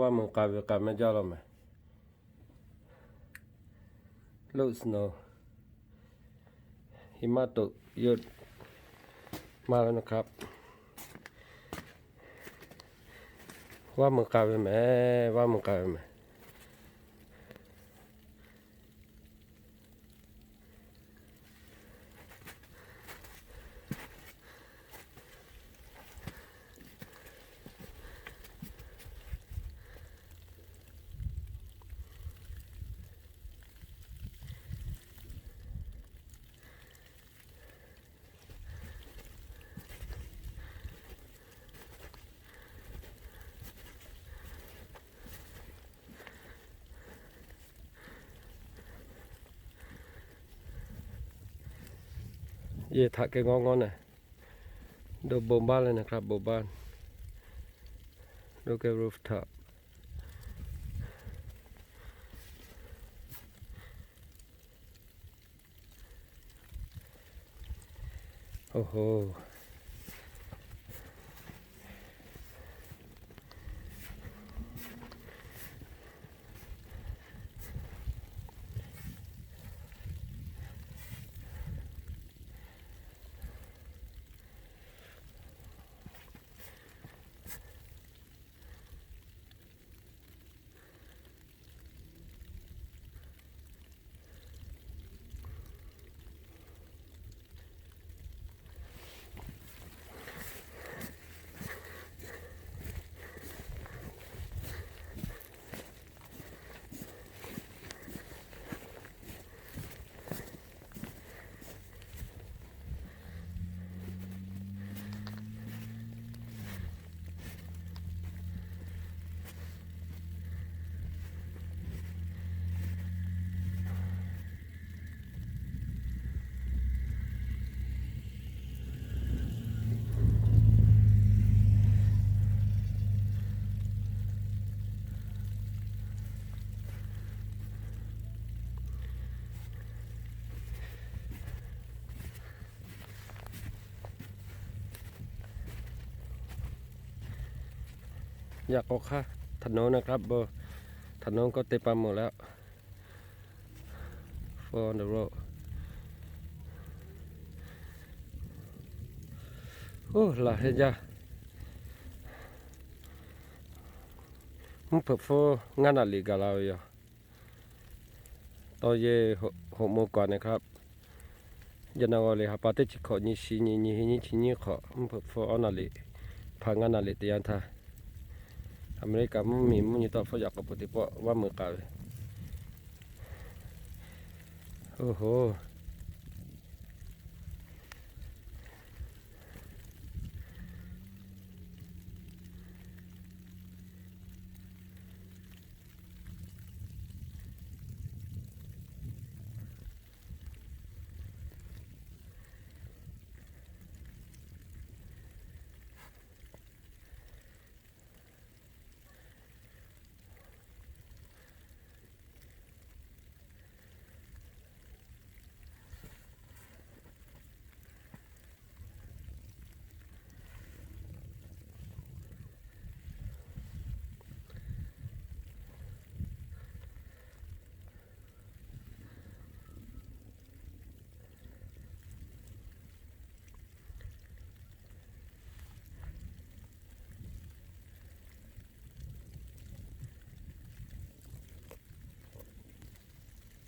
Vaˇ meuˬ k'a ve k'a mehˆ jaˇ law mehˍ. ลูก snow หิมะตก เยอะ มากแล้วนะครับ Vaˇ meuˬ k'a ve mehˍ, vaˇ meuˬ k'a ve mehˍ. Yehˬ htaꞈ keh ngawˇ ngawˇ naˍ, ดู โบว์บาน เลยนะครับ โบว์บาน ดู แค่ rooftop. Oˇ hoˍ. Yaꞈ k'aw hk'aˇ ถนน นะครับ โบว์ ถนน ก็เต็มไปหมดแล้ว for the road. Oˇ, laˬ heˆ jaˇ. Mvuhˇ hpeuꞈ hpfuhˇ ngaˇ naˍ liꞈ gaˬ la ve yoˬ. Taw yehˬ หกโมงกว่า นะครับ January ha pa teˇ chi hkawꞈ nyi shi nyi nyi he nyiˇ chi nyiˇ hk'awꞈ, mvuhˇ hpeuꞈ hpfuhˇ awˉ naˍ liꞈ hpaˍ ngaˇ naˍ liꞈ teˇ yanˇ htaˇ, Aˍmeˍriˆkaˍ mvuhˇ miˬ mvuhˇ nyi tawˇ hpfuhˇ yaꞈ k'aw peuˬ teˇ pawˆ vaˇ meuˬ k'a ve. Oˇ hoˍ.